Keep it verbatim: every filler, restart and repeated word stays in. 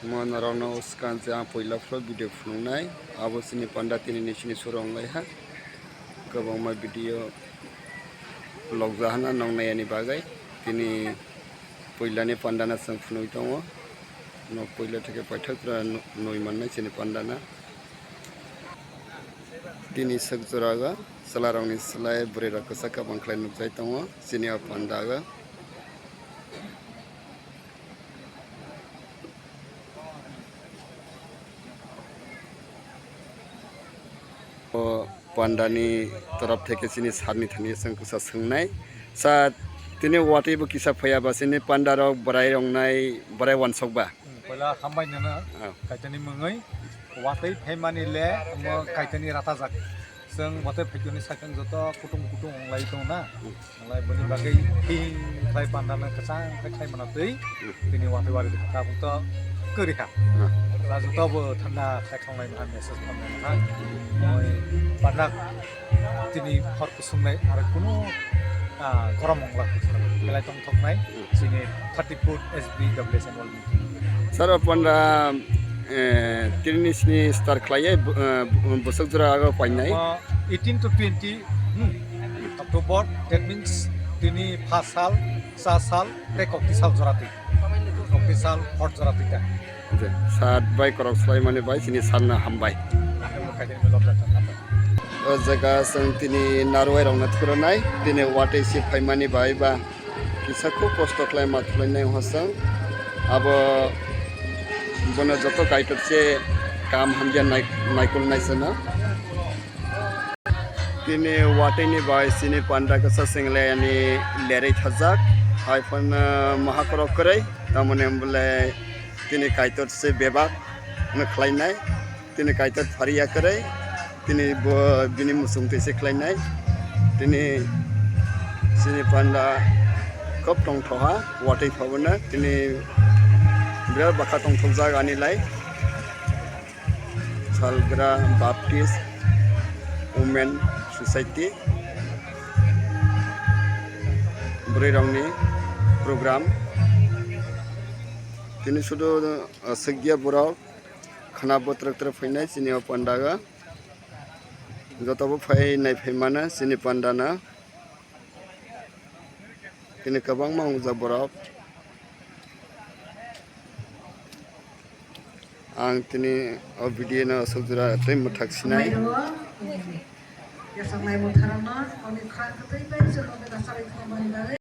Mo norokno swkang je ang puila vlog video phunuknai, abo chini panda tini ni chini suro wnglaiha. Kwbangma video log jahana nong naiyani bagwi. Tini puilani pandana chwng phunui tongo. Nok puila theke paithak tura nui mannai chini pandana. Tini swk jora o chwlarokni slai bwrwirok kwchak kwbang khlai nukjai tongo chini o panda o. O pandani torop theke chini sir ni thani chwng kisa swngnai. Sir, tini watwi bo kisa phaiya ba chini panda rok bwrai rongnai, bwrai wansok ba? Hmm, poila hambai nana. Ah. Kaitani mungwi watwi phaimani le omo kaitani rata jak. Chwng watwi phaikuni sakang joto kutung kutung onglai tong na. Hmm. Onglai boni bagwi thing khlai panda nang kwchang khlai khlai mana twi. Hmm. Tini watwi wari kha bukto kwrwi kha. Hmm. La joto bo thanda khlai thonglai maha message thonglai maha. Moi panda tini hor kusungnai aro kunu, ah, gorom ongla belai tongthoknai chini thirty foot S B W S annual meeting. Sir, o panda, eh, tini sini start khlaiye, bu-, eh, bu-, bwswk jora ago painai? Mo eighteen to twenty, hmm, October, that means tini pha sal, cha sal, tei kokti sal jora twi. Kokti sal, hor jora twi ta. Je, sat bai korok swlaimani bai chini sanna hambai. O jaga chwng tini narwai rokno thuranai, tini watwi se phaimani bai ba kisa khub kosto khlai ma thulainai hosong. Abo bono joto Kaitor se kam hamya nai-, naikolnai sano. Tini watwi ni bai chini panda kisa singlayani lerwi thajak. Hai phano mahakorok kwrwi, tamoni bole tini Kaitor se bebak no khlainai. Tini Kaitor phariya kwrwi, tini bo bini muchung twi se khlainai. Tini chini panda khub tongthoha, watwi phabono tini birat bwkha tongthokjak ani lai. Salgra Baptist Women Society bwrwi rokni program. Tini sudu, uh, swkya borok. Khana bo twrwk twrwk phainai chini o panda o. Joto bo phai nai phai mano chini panda no. Tini kwbangma wngjak borok. Ang tini o video no aswk jora tei mwthak sinai. Yasanai mwtharokno oni khwrang kwtwi bai chwng o beda salai thangmani bagwi.